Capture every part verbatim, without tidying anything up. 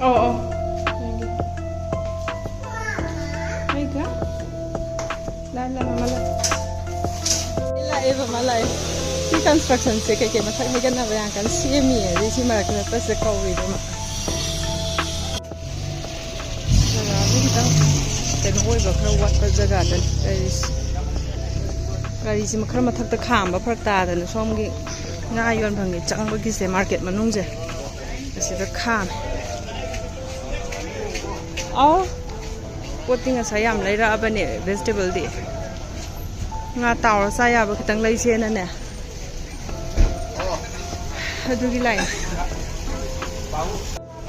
ꯑꯣ, ꯑꯣ꯫ ꯌꯦꯡꯒꯦ꯫ ꯍꯩꯒ? ꯂꯥ, ꯂꯥ, ꯃꯃꯥ, ꯂꯥ꯫ ꯂꯥꯛꯑꯦ, ꯃꯃꯥ, ꯂꯥꯛꯑꯦ꯫ ꯁꯤ constructionꯁꯦ ꯀꯩꯀꯩ ꯃꯊꯛ ꯍꯩꯒꯠꯅꯕ ꯌꯥꯝ ꯀꯟꯅ ꯁꯦꯝꯃꯤ꯫ ꯑꯗꯩ ꯁꯤ ꯃꯔꯛꯇ ꯆꯠꯄꯁꯤꯗ ꯀꯧꯔꯤꯕ ꯑꯃ꯫ ꯖꯒꯥꯁꯦ ꯈꯤꯇꯪ ꯀꯩꯅꯣ ꯑꯣꯏꯕ, ꯈꯔ ꯋꯥꯠꯄ ꯖꯒꯥꯗ ꯂꯩꯔꯤꯁꯦ꯫ ꯒꯥꯔꯤꯁꯤ ꯈꯔ ꯃꯊꯛꯇ ꯈꯥꯝꯕ ꯐꯔꯛ ꯇꯥꯗꯅ ꯁꯣꯝꯒꯤ ꯉꯥ ꯌꯣꯟꯐꯝꯒꯤ ꯆꯪꯕꯒꯤꯁꯦ, market ꯃꯅꯨꯡꯁꯦ, ꯑꯁꯤꯗ ꯈꯥꯝꯃꯦ꯫ ꯑꯥꯎ, ꯄꯣꯠꯇꯤ ꯉꯁꯥꯏ ꯌꯥꯝ ꯂꯩꯔꯛꯑꯕꯅꯦ, vegetableꯗꯤ꯫ ꯉꯥ ꯇꯥꯎꯔ ꯆꯥ ꯌꯥꯕ ꯈꯤꯇꯪ ꯂꯩꯁꯦꯅꯅꯦ, ꯑꯗꯨꯒꯤ line꯫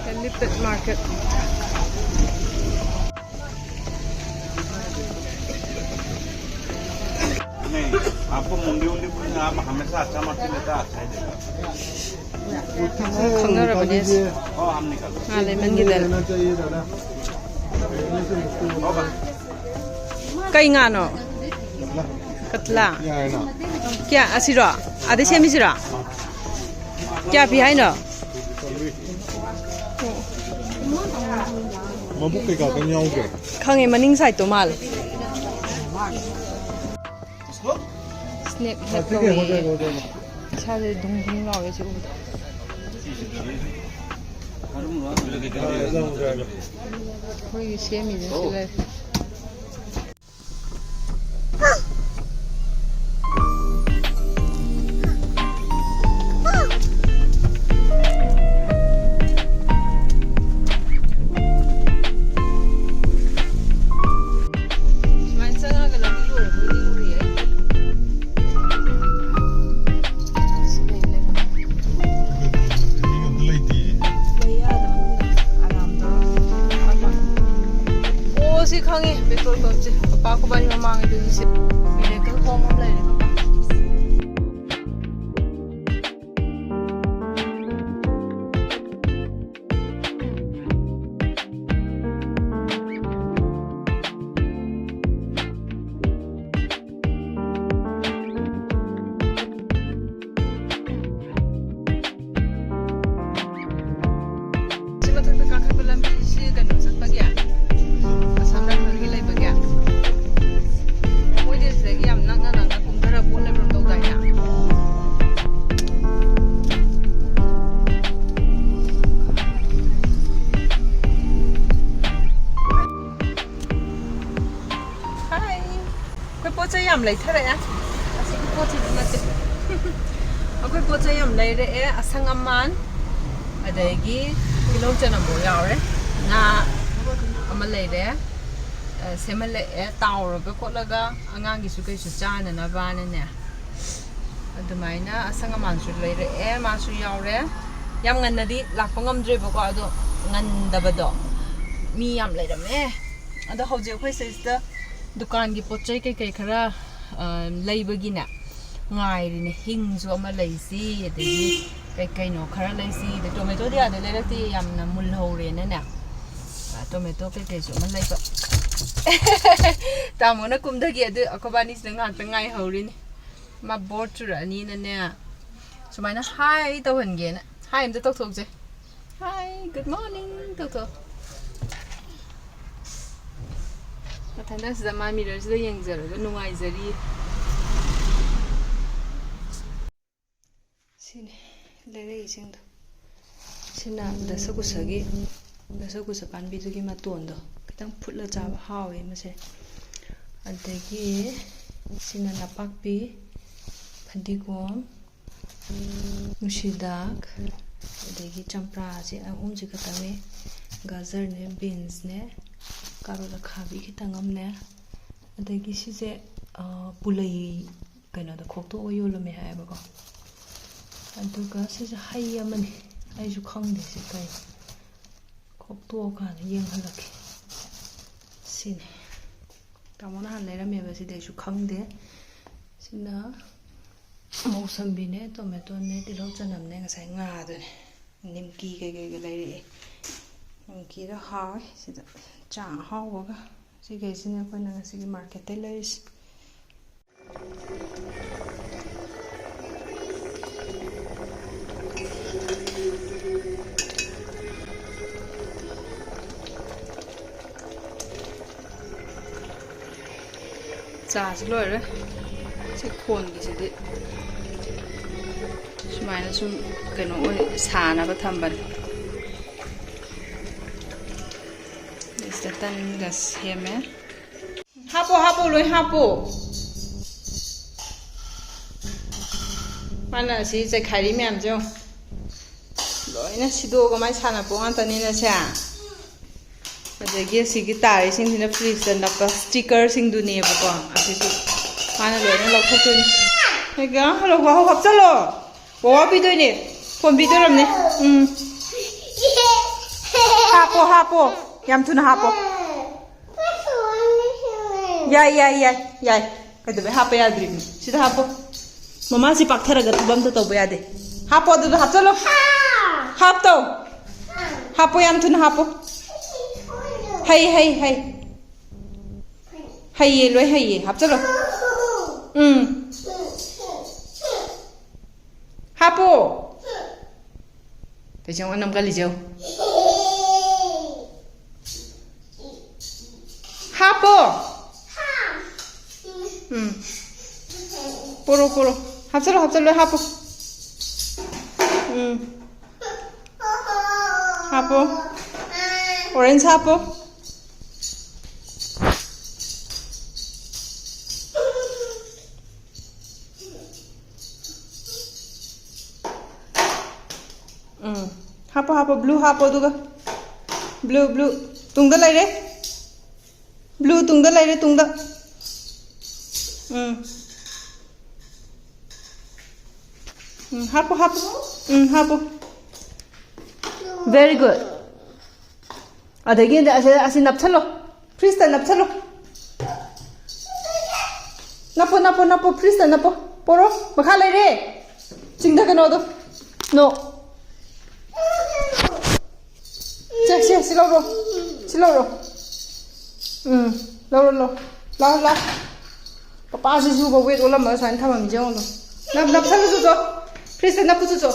Helipad market. नहीं, आपको मुंडी उंडी कुछ नहीं, आप हमेशा अच्छा मछली लेता, अच्छा ही देगा। ꯈꯪꯅꯔꯕꯅꯦ꯫ ꯉꯥ ꯂꯩꯃꯟꯈꯤꯗꯅ꯫ ꯀꯩ ꯉꯥꯅꯣ? ꯀꯠꯂꯥ꯫ ꯀꯌꯥ? ꯑꯁꯤꯔꯣ? ꯑꯗꯩ ꯁꯦꯝꯃꯤꯁꯤꯔꯣ? ꯀꯌꯥ ꯄꯤ ꯍꯥꯏꯅꯣ? ꯃꯕꯨꯛ ꯀꯩꯀꯥ ꯀꯩꯝ ꯌꯥꯎꯗ꯭ꯔꯦ꯫ ꯈꯪꯉꯦ, ꯃꯅꯤꯡ sideꯇꯣ ꯃꯥꯜꯂꯦ꯫ Snake head ꯀꯧꯋꯦ꯫ ꯏꯁꯥꯁꯦ ꯗꯨꯡ ꯗꯨꯡ ꯂꯥꯎꯋꯦ ꯁꯤ ꯎꯕꯗ꯫ ꯑꯩꯈꯣꯏꯒꯤ ꯁꯦꯝꯃꯤꯁꯦ ꯁꯤ ꯂꯩꯔꯦ꯫ ꯁꯨꯃꯥꯏꯅ ꯆꯪꯉꯒ ꯂꯝꯕꯤ ꯂꯣꯏꯔꯕꯣꯏ ꯅꯤꯡꯉꯨꯔꯦ ꯑꯩꯗꯤ꯫ ꯁꯤ ꯂꯩ ꯂꯩꯔꯝꯃꯦ꯫ ꯃꯤ ꯑꯝꯇ ꯂꯩꯇꯤꯌꯦ꯫ ꯂꯩ ꯌꯥꯗꯕ ꯃꯅꯨꯡꯗ ꯑꯔꯥꯝ ꯇꯧꯔ꯫ ꯑꯣ, ꯁꯤ ꯈꯪꯉꯦ, petrol pumpꯁꯦ꯫ ꯄꯄꯥ ꯈꯣꯏꯕꯥꯅꯤ ꯃꯃꯥꯡꯉꯩꯗꯁꯨ ꯁꯤ Miracle Home ꯑꯃ ꯂꯩꯔꯦ ꯄꯄꯥ꯫ ꯁꯤ ꯃꯊꯛꯇ ꯀꯥꯈꯠ ꯌꯥꯝ ꯂꯩꯊꯔꯛꯑꯦ꯫ ꯑꯁꯤꯒꯤ ꯄꯣꯠꯁꯤꯗꯤ ꯅꯠꯇꯦ꯫ ꯑꯩꯈꯣꯏ ꯄꯣꯠ ꯆꯩ ꯌꯥꯝ ꯂꯩꯔꯛꯑꯦ꯫ ꯑꯁꯪ ꯑꯃꯥꯟ, ꯑꯗꯒꯤ ꯇꯤꯜꯍꯧ ꯆꯅꯝꯐꯥꯎ ꯌꯥꯎꯔꯦ꯫ ꯉꯥ ꯑꯃ ꯂꯩꯔꯦ꯫ ꯑ, ꯁꯦꯝꯍꯜꯂꯛꯑꯦ꯫ ꯇꯥꯎꯔꯒ ꯈꯣꯠꯂꯒ ꯑꯉꯥꯡꯒꯤꯁꯨ ꯀꯩꯁꯨ ꯆꯥꯅꯅꯕꯅꯅꯦ꯫ ꯑꯗꯨꯃꯥꯏꯅ ꯑꯁꯪ ꯑꯃꯥꯟꯁꯨ ꯂꯩꯔꯛꯑꯦ꯫ ꯃꯥꯁꯨ ꯌꯥꯎꯔꯦ꯫ ꯌꯥꯝ ꯉꯟꯅꯗꯤ ꯂꯥꯛꯄ ꯉꯝꯗ꯭ꯔꯦꯕꯀꯣ, ꯑꯗꯣ ꯉꯟꯗꯕꯗꯣ ꯃꯤ ꯌꯥꯝ ꯂꯩꯔꯝꯃꯦ꯫ ꯑꯗꯣ ꯍꯧꯖꯤꯛ ꯑꯩꯈꯣꯏ ꯁꯤꯗꯩꯁꯤꯗ ꯗꯨꯀꯥꯟꯒꯤ ꯄꯣꯠ ꯆꯩ ꯀꯩꯀꯩ ꯈꯔ, ꯑ, ꯂꯩꯕꯒꯤꯅꯦ ꯉꯥꯏꯔꯤꯅꯦ꯫ ꯍꯤꯡꯁꯨ ꯑꯃ ꯂꯩꯁꯤ, ꯑꯗꯒꯤ ꯀꯩ ꯀꯩꯅꯣ ꯈꯔ ꯂꯩꯁꯤ꯫ ꯑꯗꯩ ꯇꯣꯃꯦꯇꯣꯗꯤ ꯑꯥꯗ ꯂꯩꯔꯛꯇꯦ, ꯌꯥꯝꯅ ꯃꯨꯜꯍꯧꯔꯦꯅꯅꯦ꯫ ꯑ, ꯇꯣꯃꯦꯇꯣ ꯀꯩꯀꯩꯁꯨ ꯑꯃ ꯂꯩꯕ꯫ ꯇꯥꯃꯣꯅ ꯀꯨꯝꯊꯒꯤ, ꯑꯗꯨ ꯑꯩꯈꯣꯏꯕꯥꯅꯤꯁꯤꯅ ꯉꯥꯏꯍꯥꯛꯇꯪ ꯉꯥꯏꯍꯧꯔꯤꯅꯤ꯫ ꯃꯥ ꯕꯣꯔ ꯆꯨꯔꯛꯑꯅꯤꯅꯅꯦ꯫ ꯁꯨꯃꯥꯏꯅ ꯍꯥꯏ ꯇꯧꯍꯟꯒꯦꯅ꯫ ꯍꯥꯏ ꯑꯝꯇ ꯇꯧꯊꯣꯛꯁꯦ꯫ ꯍꯥꯏ, ꯒꯨꯗ ꯃꯣꯔꯅꯤꯡ ꯇꯧꯊꯣꯛ꯫ ꯃꯊꯟꯇ ꯁꯤꯗ ꯃꯥ ꯃꯤꯔꯔꯁꯤꯗ ꯌꯦꯡꯖꯔꯒ ꯅꯨꯡꯉꯥꯏꯖꯔꯤ꯫ ꯁꯤꯅꯤ ꯂꯩꯔꯛꯏꯁꯤꯡꯗꯣ꯫ ꯁꯤꯅ ꯗꯁꯀꯨꯁꯒꯤ, ꯗꯁꯀꯨꯁ ꯄꯥꯝꯕꯤꯗꯨꯒꯤ ꯃꯇꯣꯟꯗꯣ ꯈꯤꯇꯪ ꯐꯨꯠꯂ ꯆꯥꯕ ꯍꯥꯎꯋꯦ ꯃꯁꯦ꯫ ꯑꯗꯒꯤ ꯁꯤꯅ ꯅꯄꯥꯛꯄꯤ, ꯐꯗꯤꯒꯣꯝ, ꯅꯨꯡꯁꯤꯗꯥꯛ, ꯑꯗꯒꯤ ꯆꯝꯄ꯭ꯔꯥꯁꯦ ꯑꯍꯨꯝꯁꯦ ꯈꯛꯇꯪꯅꯦ꯫ ꯒꯥꯖꯔꯅꯦ, ꯕꯤꯟꯁꯅꯦ, ꯀꯥꯔꯣꯠ ꯑꯈꯥꯕꯤ ꯈꯤꯇꯪ ꯑꯃꯅꯦ꯫ ꯑꯗꯒꯤ ꯁꯤꯁꯦ, ꯑ, ꯄꯨꯂꯩ ꯀꯩꯅꯣꯗ ꯈꯣꯛꯇꯣꯛꯑꯒ ꯌꯣꯜꯂꯝꯃꯦ ꯍꯥꯏꯌꯦꯕꯀꯣ꯫ ꯑꯗꯨꯒ ꯁꯤꯁꯦ ꯍꯩ ꯑꯃꯅꯤ, ꯑꯩꯁꯨ ꯈꯪꯗꯦ ꯁꯤ ꯀꯩꯅꯣ꯫ ꯈꯣꯛꯇꯣꯛꯑꯀꯥꯟꯗ ꯌꯦꯡꯍꯜꯂꯛꯀꯦ꯫ ꯁꯤꯅꯤ꯫ ꯇꯥꯃꯣ ꯅꯍꯥꯟ ꯂꯩꯔꯝꯃꯦꯕ ꯁꯤꯗꯤ, ꯑꯩꯁꯨ ꯈꯪꯗꯦ꯫ ꯁꯤꯅ ꯃꯧꯁꯝꯕꯤꯅꯦ, ꯇꯣꯃꯦꯇꯣꯅꯦ, ꯇꯤꯜꯍꯧ ꯆꯅꯝꯅꯦ, ꯉꯁꯥꯏ ꯉꯥꯗꯨꯅꯦ꯫ ꯅꯤꯝꯀꯤ ꯀꯩꯀꯩꯒ ꯂꯩꯔꯛꯑꯦ꯫ ꯅꯤꯝꯀꯤꯗꯣ ꯍꯥꯎꯋꯦ꯫ ꯁꯤꯗ ꯆꯥ ꯑꯍꯥꯎꯕꯒ꯫ ꯁꯤꯈꯩꯁꯤꯅꯦ ꯑꯩꯈꯣꯏꯅ ꯉꯁꯤꯒꯤ ꯃꯥꯔꯀꯦꯠꯇꯩ ꯂꯩꯔꯤꯁꯦ꯫ ꯆꯥꯁꯤ ꯂꯣꯏꯔꯦ꯫ ꯁꯤ ꯈꯣꯟꯒꯤꯁꯤꯗꯤ ꯁꯨꯃꯥꯏꯅ ꯁꯨꯝ ꯀꯩꯅꯣ ꯑꯣꯏ ꯁꯥꯅꯕ ꯊꯝꯕꯅꯤ꯫ ꯁꯤꯗ ꯇꯟꯒ ꯁꯦꯝꯃꯦ꯫ ꯍꯥꯞꯄꯣ, ꯍꯥꯞꯄꯣ, ꯂꯣꯏ ꯍꯥꯞꯄꯣ꯫ ꯃꯥꯅ ꯑꯁꯤ ꯆꯩꯈꯥꯏꯔꯤ ꯃꯌꯥꯝꯁꯦ ꯌꯦꯡꯉꯣ꯫ ꯂꯣꯏꯅ ꯁꯤꯗꯣꯛꯑꯒ ꯃꯥꯏ ꯁꯥꯟꯅꯄꯣꯠ ꯉꯥꯛꯇꯅꯤꯅꯁꯦ꯫ ꯑꯗꯒꯤ ꯑꯁꯤꯒꯤ ꯇꯥꯔꯤꯁꯤꯡꯁꯤꯅ ꯐ꯭ꯔꯤꯖꯇ ꯅꯞꯄ ꯁ꯭ꯇꯤꯀꯔꯁꯤꯡꯗꯨꯅꯦꯕꯀꯣ꯫ ꯑꯁꯤꯁꯨ ꯃꯥꯅ ꯂꯣꯏꯅ ꯂꯧꯊꯣꯛꯇꯣꯏꯅꯤ꯫ ꯍꯦꯒ, ꯍꯜꯂꯣ, ꯋꯥꯍꯧ ꯍꯥꯞꯆꯜꯂꯣ꯫ ꯋꯥꯋꯥ ꯄꯤꯗꯣꯏꯅꯦ꯫ ꯐꯣꯟ ꯄꯤꯗꯣꯏꯔꯝꯅꯦ꯫ ꯎꯝ꯫ ꯍꯥꯞꯄꯣ, ꯍꯥꯞꯄꯣ꯫ ꯌꯥꯝ ꯊꯨꯅ ꯍꯥꯞꯄꯣ꯫ ꯌꯥꯏ, ꯌꯥꯏ, ꯌꯥꯏ, ꯌꯥꯏ꯫ ꯀꯩꯗꯧꯕꯩ ꯍꯥꯞꯄ ꯌꯥꯗ꯭ꯔꯤꯅꯣ? ꯁꯤꯗ ꯍꯥꯞꯄꯣ꯫ ꯃꯃꯥꯁꯤ ꯄꯥꯛꯊꯔꯒ ꯊꯕꯛ ꯑꯝꯇ ꯇꯧꯕ ꯌꯥꯗꯦ꯫ ꯍꯥꯞꯄꯣ, ꯑꯗꯨꯗ ꯍꯥꯞꯆꯜꯂꯣ꯫ ꯍꯥꯞꯇꯧ꯫ ꯍꯥꯞꯄꯣ, ꯌꯥꯝ ꯊꯨꯅ ꯍꯥꯞꯄꯣ꯫ ꯍꯩ, ꯍꯩ, ꯍꯩ꯫ ꯍꯩꯌꯦ, ꯂꯣꯏ ꯍꯩꯌꯦ꯫ ꯍꯥꯞꯆꯜꯂꯣ꯫ ꯎꯝ꯫ ꯍꯥꯞꯄꯣ꯫ ꯇꯩꯁꯦ ꯑꯅꯝ ꯀꯜꯂꯤꯁꯦ ꯌꯦꯡꯉꯨ꯫ ꯍꯥꯞꯄꯣ꯫ ꯎꯝ꯫ ꯄꯣꯔꯣ, ꯄꯣꯔꯣ꯫ ꯍꯥꯞꯆꯜꯂꯣ, ꯍꯥꯞꯆꯜꯂꯣ, ꯍꯥꯞꯄꯣ꯫ ꯎꯝ꯫ ꯍꯥꯞꯄꯣ꯫ Orange ꯍꯥꯞꯄꯣ꯫ ꯎꯝ꯫ ꯍꯥꯞꯄꯣ, ꯍꯥꯞꯄꯣ, blue ꯍꯥꯞꯄꯣ ꯑꯗꯨꯒ꯫ Blue, blue꯫ ꯇꯨꯡꯗ ꯂꯩꯔꯦ꯫ Blue ꯇꯨꯡꯗ ꯂꯩꯔꯦ, ꯇꯨꯡꯗ꯫ ꯎꯝ꯫ ꯎꯝ, ꯍꯥꯞꯄꯣ, ꯍꯥꯞꯄꯣ꯫ ꯎꯝ, ꯍꯥꯞꯄꯣ꯫ Very good꯫ ꯑꯗꯒꯤ ꯑꯁꯤ, ꯑꯁꯤ ꯅꯞꯁꯜꯂꯣ꯫ Fridgeꯇ ꯅꯞꯁꯜꯂꯣ꯫ ꯅꯞꯄꯣ, ꯅꯞꯄꯣ, ꯅꯞꯄꯣ꯫ Fridgeꯇ ꯅꯞꯄꯣ꯫ ꯄꯣꯔꯣ꯫ ꯃꯈꯥ ꯂꯩꯔꯦ꯫ ꯆꯤꯡꯊꯒꯅꯣ ꯑꯗꯣ꯫ No꯫ ꯁꯦ, ꯁꯦ, ꯁꯤ ꯂꯧꯔꯣ꯫ ꯁꯤ ꯂꯧꯔꯣ꯫ ꯎꯝ, ꯂꯧꯔꯣ, ꯂꯧꯔꯣ꯫ ꯂꯥꯎ, ꯂꯥꯎ꯫ ꯄꯄꯥꯁꯤꯁꯨꯕ weight ꯑꯣꯜꯂꯝꯃꯒ ꯁꯨꯃꯥꯏꯅ ꯊꯝꯃꯝꯃꯤꯁꯦ ꯌꯦꯡꯉꯣ꯫ ꯅꯞ-, ꯅꯞꯁꯜꯂꯨ ꯆꯣꯆꯣ꯫ Fridgeꯇ ꯅꯞꯄꯨ ꯆꯣꯆꯣ꯫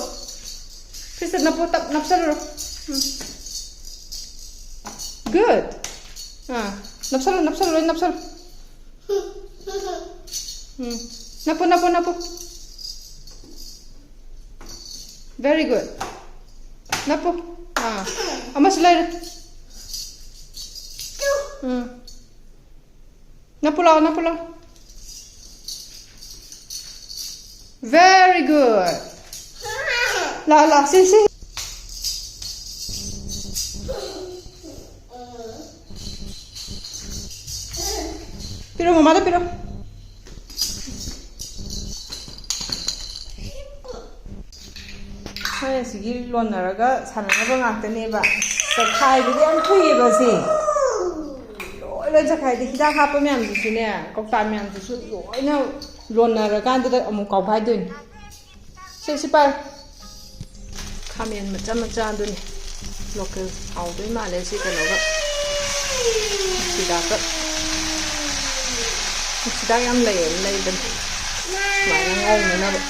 Fridgeꯇ ꯅꯞꯄꯨ, ꯇꯞ ꯅꯞꯁꯜꯂꯨꯔꯣ꯫ ꯎꯝ꯫ Good꯫ ꯑꯥ, ꯅꯞꯁꯜꯂꯨ, ꯅꯞꯁꯜꯂꯨ, ꯂꯣꯏ ꯅꯞꯁꯜꯂꯨ꯫ ꯎꯝ꯫ ꯅꯞꯄꯨ, ꯅꯞꯄꯨ, ꯅꯞꯄꯨ꯫ Very good꯫ ꯅꯞꯄꯨ꯫ ꯑꯥ꯫ ꯑꯃꯁꯨ ꯂꯩꯔꯦ꯫ ꯎꯝ꯫ ꯅꯞꯄꯨ ꯂꯥꯎ, ꯅꯞꯄꯨ ꯂꯥꯎ꯫ Very good. ꯂꯥ, ꯂꯥ, ꯁꯤ, ꯁꯤ꯫ ꯄꯤꯔꯣ, ꯃꯃꯥꯗ ꯄꯤꯔꯣ꯫ ꯍꯣꯏ, ꯑꯁꯤꯒꯤ ꯂꯣꯟꯅꯔꯒ ꯁꯥꯟꯅꯅꯕ ꯉꯥꯛꯇꯅꯦꯕ꯫ ꯆꯈꯥꯏꯕꯗꯤ ꯌꯥꯝ ꯊꯨꯏꯌꯦꯕ ꯁꯤ꯫ ꯂꯣꯏ, ꯂꯣꯏ ꯆꯈꯥꯏꯗꯦ꯫ ꯍꯤꯗꯥꯛ ꯍꯥꯞꯄ ꯃꯌꯥꯝꯗꯨꯁꯨꯅꯦ, ꯀꯧꯇꯥ ꯃꯌꯥꯝꯗꯨꯁꯨ ꯂꯣꯏꯅ ꯂꯣꯟꯅꯔꯀꯥꯟꯗꯨꯗ ꯑꯃꯨꯛ ꯀꯥꯎꯈꯥꯏꯗꯣꯏꯅꯤ꯫ ꯁꯦ, ꯁꯤ ꯄꯥꯏꯌꯨ꯫ ꯈꯥꯃꯦꯟ ꯃꯆꯥ ꯃꯆꯥꯗꯨꯅꯤ꯫ ꯂꯣꯀꯦꯜ ꯍꯥꯎꯗꯣꯏ ꯃꯥꯜꯂꯦ ꯁꯤ ꯀꯩꯅꯣꯒ꯫ ꯅꯨꯡꯁꯤꯗꯥꯛꯀ꯫ ꯅꯨꯡꯁꯤꯗꯥꯛ ꯌꯥꯝ ꯂꯩꯌꯦ, ꯂꯩꯕꯅꯤ꯫ ꯁꯨꯃꯥꯏꯅ ꯉꯧꯅꯅꯕ꯫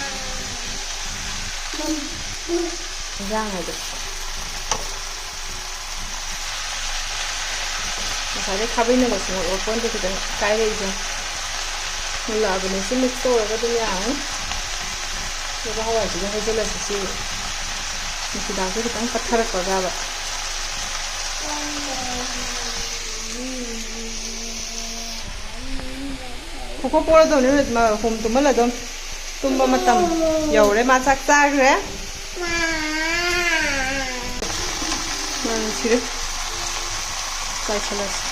ꯏꯟꯖꯥꯡ ꯍꯥꯏꯗꯣ꯫ ꯉꯁꯥꯏꯗꯩ ꯈꯥꯕꯩꯅꯒ ꯁꯨꯡꯑꯣꯠ ꯑꯣꯠꯄꯣꯟꯇꯦ, ꯈꯤꯇꯪ ꯀꯥꯏꯔꯛꯏꯁꯦ꯫ ꯃꯨꯜꯂꯛꯑꯕꯅꯦ, ꯁꯤ mix ꯇꯧꯔꯒ ꯑꯗꯨꯝ ꯌꯥꯔꯅꯤ꯫ ꯑꯗꯨꯒ ꯍꯋꯥꯏꯁꯤꯒ ꯍꯩꯖꯤꯜꯂꯁꯤ, ꯁꯤ ꯅꯨꯡꯁꯤꯗꯥꯛꯁꯦ ꯈꯤꯇꯪ ꯄꯠꯊꯔꯛꯄ꯭ꯔꯕ꯫ ꯈꯣꯈꯣ ꯄꯣꯔꯗꯧꯅꯤ, ꯍꯧꯖꯤꯛ ꯃꯥ ꯍꯨꯝ ꯇꯨꯝꯍꯜꯂꯗꯧꯅꯤ꯫ ꯇꯨꯝꯕ ꯃꯇꯝ ꯌꯧꯔꯦ, ꯃꯥ ꯆꯥꯛ ꯆꯥꯈ꯭ꯔꯦ꯫ ꯃꯥ ꯅꯨꯡꯁꯤꯔꯦ꯫ ꯆꯥꯏꯁꯜꯂꯁꯤ꯫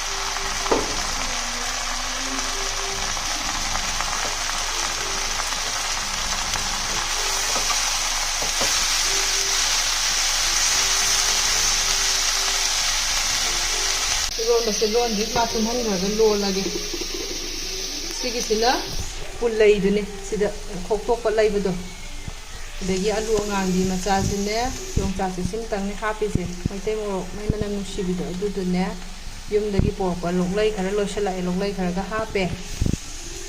ꯏꯔꯣꯟꯕꯁꯦ ꯂꯣꯟꯗ꯭ꯔꯤ, ꯃꯥ ꯇꯨꯝꯍꯟꯈ꯭ꯔꯒ ꯂꯣꯜꯂꯒꯦ꯫ ꯁꯤꯒꯤꯁꯤꯅ ꯄꯨꯜꯂꯩꯗꯨꯅꯤ, ꯁꯤꯗ ꯈꯣꯛꯇꯣꯛꯄ ꯂꯩꯕꯗꯣ꯫ ꯑꯗꯒꯤ ꯑꯂꯨ ꯑꯉꯥꯡꯕꯤ ꯃꯆꯥꯁꯤꯅꯦ, ꯌꯣꯡꯆꯥꯛꯁꯦ ꯁꯤꯃꯇꯪꯅꯦ ꯍꯥꯞꯄꯤꯁꯦ꯫ ꯃꯩꯇꯩ ꯃꯣꯔꯣꯛ ꯃꯩ ꯃꯅꯝ ꯅꯨꯡꯁꯤꯕꯤꯗꯣ ꯑꯗꯨꯗꯨꯅꯦ, ꯌꯨꯝꯗꯒꯤ ꯄꯣꯔꯛꯄ ꯂꯣꯛꯂꯩ ꯈꯔ ꯂꯣꯏꯁꯤꯜꯂꯛꯑꯦ, ꯂꯣꯛꯂꯩ ꯈꯔꯒ ꯍꯥꯞꯄꯦ꯫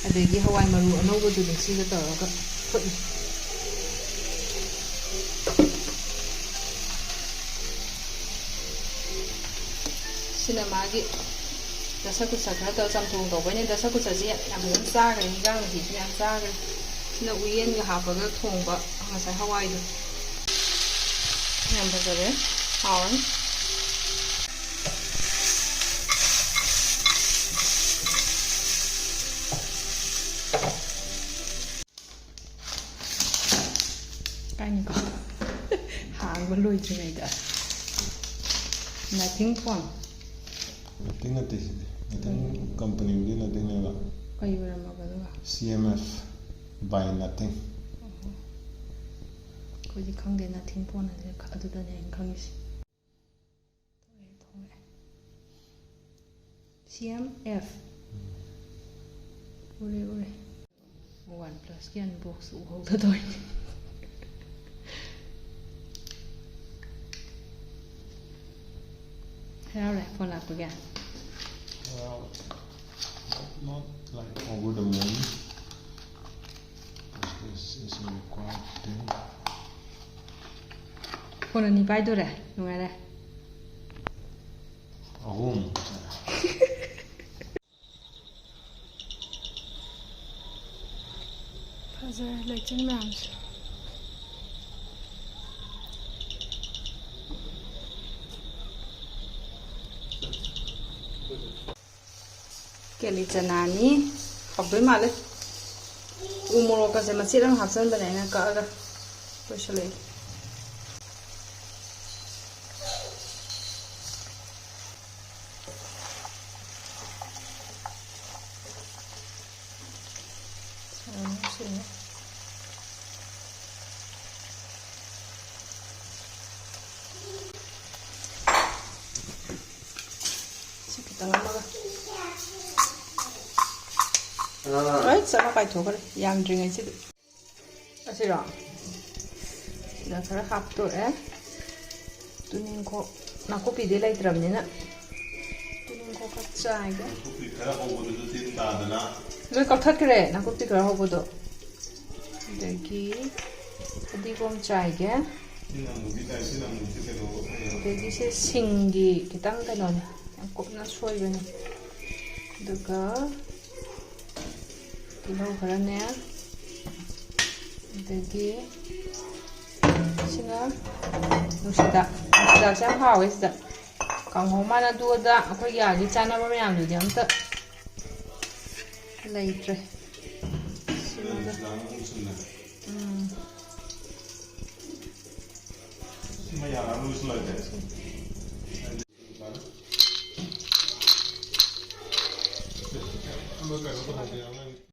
ꯑꯗꯒꯤ ꯍꯋꯥꯏ ꯃꯔꯨ ꯑꯅꯧꯕꯗꯨꯅꯦ ꯁꯤꯒ ꯇꯧꯔꯒ ꯐꯨꯠꯂꯤ꯫ ꯁꯤꯅ ꯃꯥꯒꯤ ꯗꯁ ꯀꯨꯁ ꯈꯔ ꯇꯧꯔ ꯆꯝꯊꯣꯡ ꯇꯧꯕꯩꯅꯦ꯫ ꯗꯁ ꯀꯨꯁꯁꯤ ꯌꯥꯝ ꯐꯖꯅ ꯆꯥꯈ꯭ꯔꯦ, ꯍꯤꯟꯖꯥꯡ ꯃꯍꯤꯁꯨ ꯌꯥꯝ ꯆꯥꯈ꯭ꯔꯦ꯫ ꯁꯤꯅ ꯎꯌꯦꯟꯒ ꯍꯥꯞꯄꯒ ꯊꯣꯡꯕ ꯉꯁꯥꯏ ꯍꯋꯥꯏꯗꯣ꯫ ꯌꯥꯝ ꯐꯖꯔꯦ, ꯍꯥꯎꯔꯅꯤ꯫ ꯂꯣꯏꯗ꯭ꯔꯤꯉꯩꯗ꯫ Nothing phone꯫ Nothing ꯅꯠꯇꯦ ꯁꯤꯗꯤ꯫ Nothing company ꯕꯨꯗꯤ Nothing ꯅꯦꯕ꯫ ꯀꯩ ꯑꯣꯏꯔꯝꯃꯕ ꯑꯗꯨꯒ? C M F by Nothing꯫ ꯑꯣꯍꯣ꯫ ꯑꯩꯈꯣꯏꯗꯤ ꯈꯪꯗꯦ Nothing phone ꯍꯥꯏꯁꯦ, ꯑꯗꯨꯗꯅꯦ ꯑꯩꯅ ꯈꯪꯉꯤꯁꯦ꯫ ꯊꯣꯛꯂꯛꯑꯦ, ꯊꯣꯛꯂꯛꯑꯦ꯫ C M F꯫ ꯎꯔꯦ, ꯎꯔꯦ꯫ OnePlus ꯀꯤ unbox ꯎꯍꯧꯗ ꯇꯧꯔꯤꯅꯦ꯫ ꯍꯔꯥꯎꯔꯦ phone ꯂꯥꯛꯄꯒꯤ? Well, not, not like over the moon. This is a required thing. Phone ꯑꯅꯤ ꯄꯥꯏꯗꯣꯔꯦ, ꯅꯨꯡꯉꯥꯏꯔꯦ꯫ ꯑꯍꯨꯝ꯫ ꯐꯖꯔꯦ ꯂꯩꯆꯤꯜ ꯃꯌꯥꯝꯁꯦ꯫ ꯀꯦꯂꯤ ꯆꯅꯥꯅꯤ꯫ ꯍꯥꯎꯗꯣꯏ ꯃꯥꯜꯂꯦ꯫ ꯎ ꯃꯣꯔꯣꯛꯀꯁꯦ ꯃꯆꯦꯠ ꯑꯃ ꯍꯥꯞꯆꯟꯕꯅꯦ ꯑꯩꯅ ꯀꯛꯑꯒ꯫ ꯂꯣꯏꯁꯜꯂꯛꯑꯦ꯫ ꯁꯤꯅ꯫ ꯁꯤ ꯈꯤꯇꯪ ꯑꯃꯒ꯫ ꯑꯥ꯫ ꯂꯣꯏ ꯆꯠꯂ ꯀꯥꯏꯊꯣꯛꯈ꯭ꯔꯦ ꯌꯥꯝꯗ꯭ꯔꯤꯉꯩꯁꯤꯗ꯫ ꯑꯁꯤꯔꯣ? ꯁꯤꯗ ꯈꯔ ꯍꯥꯞꯇꯣꯛꯑꯦ꯫ ꯇꯨꯅꯤꯡꯈꯣꯛ, ꯅꯥꯀꯨꯞꯄꯤꯗꯤ ꯂꯩꯇ꯭ꯔꯕꯅꯤꯅ ꯇꯨꯅꯤꯡꯈꯣꯛ ꯈꯔ ꯆꯥꯏꯒꯦ꯫ ꯅꯥꯀꯨꯞꯄꯤ ꯈꯔ ꯍꯧꯕꯗꯨꯁꯨ ꯇꯤꯟ ꯇꯥꯗꯅ꯫ ꯂꯣꯏ ꯀꯛꯊꯠꯈ꯭ꯔꯦ ꯅꯥꯀꯨꯞꯄꯤ ꯈꯔ ꯍꯧꯕꯗꯣ꯫ ꯑꯗꯒꯤ ꯐꯗꯤꯒꯣꯝ ꯆꯥꯏꯒꯦ꯫ ꯇꯤꯟ ꯑꯃꯨꯕꯤ ꯇꯥꯏ, ꯇꯤꯟ ꯑꯃꯨꯕꯤ ꯀꯩꯅꯣ꯫ ꯑꯗꯒꯤ ꯁꯤ ꯁꯤꯡꯒꯤ ꯈꯤꯇꯪ ꯀꯩꯅꯣꯅꯦ, ꯌꯥꯝ ꯀꯨꯞꯅ ꯁꯣꯏꯕꯅꯦ꯫ ꯑꯗꯨꯒ ꯇꯤꯜꯍꯧ ꯈꯔꯅꯦ, ꯑꯗꯒꯤ ꯁꯤꯅ ꯅꯨꯡꯁꯤꯗꯥꯛ꯫ ꯅꯨꯡꯁꯤꯗꯥꯛꯁꯦ ꯌꯥꯝ ꯍꯥꯎꯋꯦ ꯁꯤꯗ꯫ ꯀꯥꯡꯍꯧ ꯃꯥꯅ ꯑꯗꯨ ꯑꯗꯥ ꯑꯩꯈꯣꯏꯒꯤ ꯑꯥꯒꯤ ꯆꯥꯅꯕ ꯃꯌꯥꯝꯗꯨꯗꯤ ꯑꯝꯇ ꯂꯩꯇ꯭ꯔꯦ꯫ ꯁꯤꯃꯒ꯫ ꯎꯝ꯫ ꯃꯌꯥꯝ ꯑꯃ ꯂꯣꯏꯁꯤꯜꯂꯒꯦ꯫